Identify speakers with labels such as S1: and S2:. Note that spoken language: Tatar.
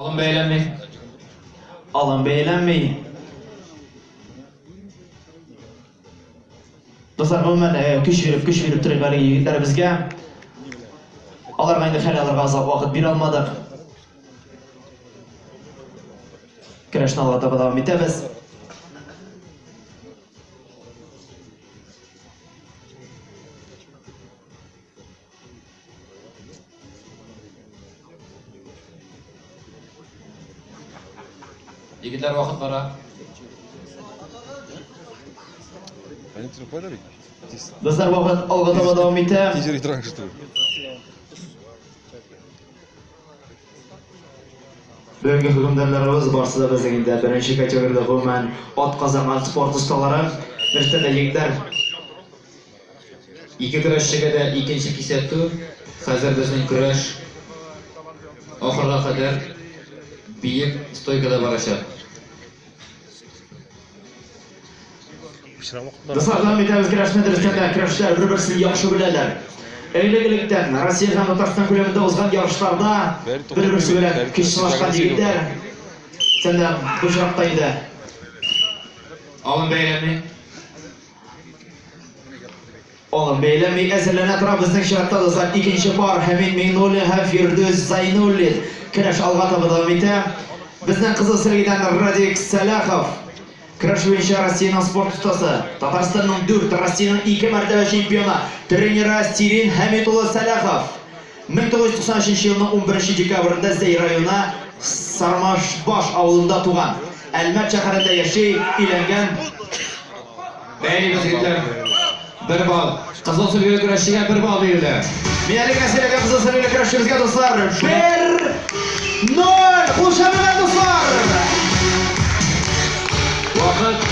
S1: Алым бәйләнми.
S2: Алым бәйләнми. Дуслар, гомумән, көч биреп, көч биреп торыйк әлеге егетләребезгә. Аларга инде хәл алырга озак вакыт бирә алмадык. Көрәшне алга таба дәвам итәбез.
S1: Егетләр вакыт бара.
S2: Дуслар, вакыт алга таба дәвам итә. Бүгенге хөкемдарларыбыз барсы да безнең инде беренче категориядә гомумән ат казанган спорт осталары. Дөрестән дә егетләр
S1: Ике көрәшчегә дә икенче кисәтү. Хәзер безнең көрәш ахырга кадәр биек стойкада барачак.
S2: Дуслар, дәвам итәбез көрәшне. Дөрестән дә көрәшчеләр бер-берсен яхшы беләләр. Элек-электән Россия һәм Татарстан күләмендә узган ярышларда бер-берсе белән көч сынашкан егетләр. Сән дә бу очракта инде.
S1: Алым бәйләнми.
S2: Алым бәйләнми әзерләнә тора безнең чиратта дуслар икенче пар Хәмид Миңнуллин һәм Фирдүс Зайнуллин. Көрәш алга таба дәвам итә. Безнең Кызыл Сергейдән Радик Сәлахов. Көрәш буенча Россиянең спорт остасы, Татарстанның 4, Россиянең 2 мәртәбә чемпионы, тренеры Сирин Хәмид улы Сәлахов. 1993 елның 11 декабрендә Зәй районы Сармашбаш авылында туган. Әлмәт шәһәрендә яши, өйләнгән.
S1: Бәйлибез, егетләр. Бер балл. Кызыл сөлгеле көрәшчегә бер балл бирелде.
S2: Мин әлеге мәсьәләгә кызыл сөлгеле көрәшчебезгә, дуслар, 1-0! Кул чабыгыз, дуслар!
S1: Вакыт.